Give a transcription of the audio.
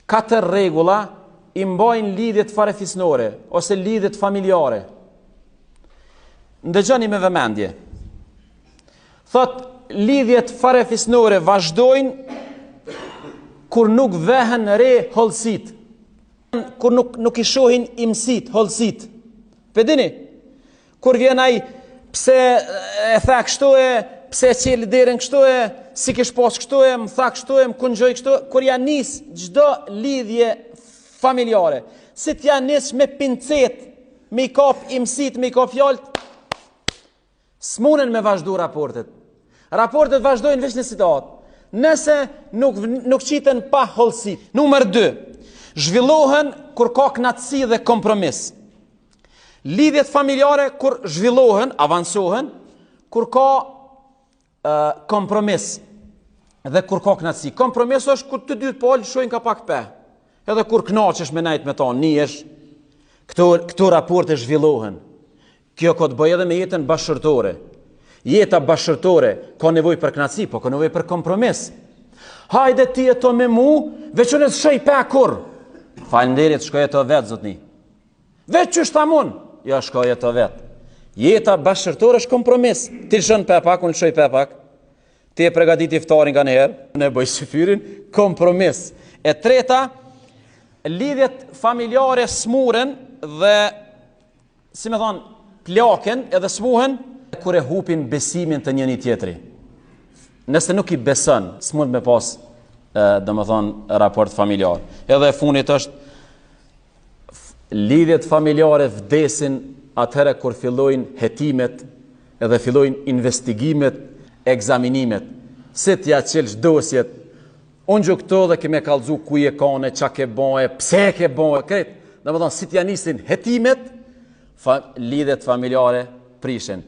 Katër rregulla i mbajnë lidhjet farefisnore ose lidhjet familjare. Ndëgjoni me vëmendje. Thot lidhjet farefisnore vazhdojnë kur nuk vehen re hollësitë. Kur nuk nuk i shohin imësitë, hollësitë. Pe dini? Kur vjen ai pse e tha kështu e pse e çeli derën kështu e si kish pas kështu e më tha kështu e më kunxhoi kështu kur ja nis çdo lidhje familjare si t'ja nis me pincet me i kap imësit me i kap fjalët s'munen me vazhdu raportet raportet vazhdojnë veç në situatë nëse nuk nuk qiten pa hollësi numër 2 zhvillohen kur ka kënaqësi dhe kompromis Lidhjet familjare kur zhvillohen, avansohen, kur ka e, kompromis dhe kur ka kënaqësi. Kompromis është kur të dy palë lëshojnë ka pak pe. Edhe kur kënaqesh me nejt me ta, nihesh, këto, këto raporte zhvillohen. Kjo ka të bëjë edhe me jetën bashkëshortore. Jeta bashkëshortore ka nevojë për kënaqësi, po ka nevojë për kompromis. Hajde ti jeto me mu, veç unë s'lshoj pe kurr. Faleminderit, shko jeto vetë, zotni. Veç qysh tham unë? Jo, shko jeto vetë. Jeta bashkëshortore është kompromis. Ti lëshon pe pak, unë lëshoj pe pak. Ti e pregatit iftarin nganjëherë, unë e bëj syfyrin, kompromis. E treta, lidhjet familjare smuren dhe, si me thonë, plaken edhe smuhen, kur e hupin besimin te njëni-tjetri. Nëse nuk i beson, s'mund me pas, domethonë, raport familjar. Edhe e funit është, Lidhjet familjare vdesin atëherë kur fillojnë hetimet edhe fillojnë investigimet, ekzaminimet. Si t'ja çelsh dosjet, unë gju këto dhe ke me kallzu ku je kane, ça ke bo e, pse e ke bo e, krejt. Domethonë, si t'ja nisin hetimet, fa, lidhjet familjare prishen.